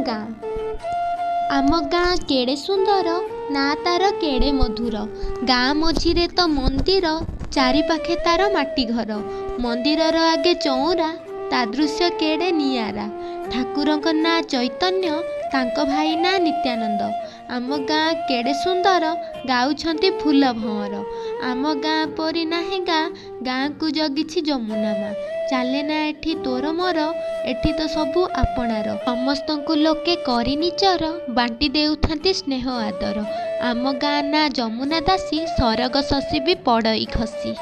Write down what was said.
ଗାଁ। ଆମ ଗାଁ କେଡ଼େ ସୁନ୍ଦର, ନାଁ ତାର କେଡ଼େ ମଧୁର। ଗାଁ ମଝିରେ ତ ମନ୍ଦିର, ଚାରିପାଖେ ତାର ମାଟି ଘର। ମନ୍ଦିରର ଆଗେ ଚଉଁରା, ତା ଦୃଶ୍ୟ କେଡ଼େ ନିଆରା। ଠାକୁରଙ୍କ ନାଁ ଚୈତନ୍ୟ, ତାଙ୍କ ଭାଇ ନାଁ ନିତ୍ୟାନନ୍ଦ। ଆମ ଗାଁ କେଡ଼େ ସୁନ୍ଦର, ଗାଉଛନ୍ତି ଫୁଲ ଭଅଁର। ଆମ ଗାଁ ପରି ନାହିଁ ଗାଁ, ଗାଁକୁ ଜଗିଛି ଯମୁନା ମା। ଚାଲେନା ଏଠି ତୋର ମୋର, ଏଠି ତ ସବୁ ଆପଣାର। ସମସ୍ତଙ୍କୁ ଲୋକେ କରି ନିଜର, ବାଣ୍ଟି ଦେଉଥାନ୍ତି ସ୍ନେହ ଆଦର। ଆମ ଗାଁ ନାଁ ଯମୁନା ଦାସୀ, ସରଗ ଶଶୀ ବି ପଡ଼ଇ ଖସି।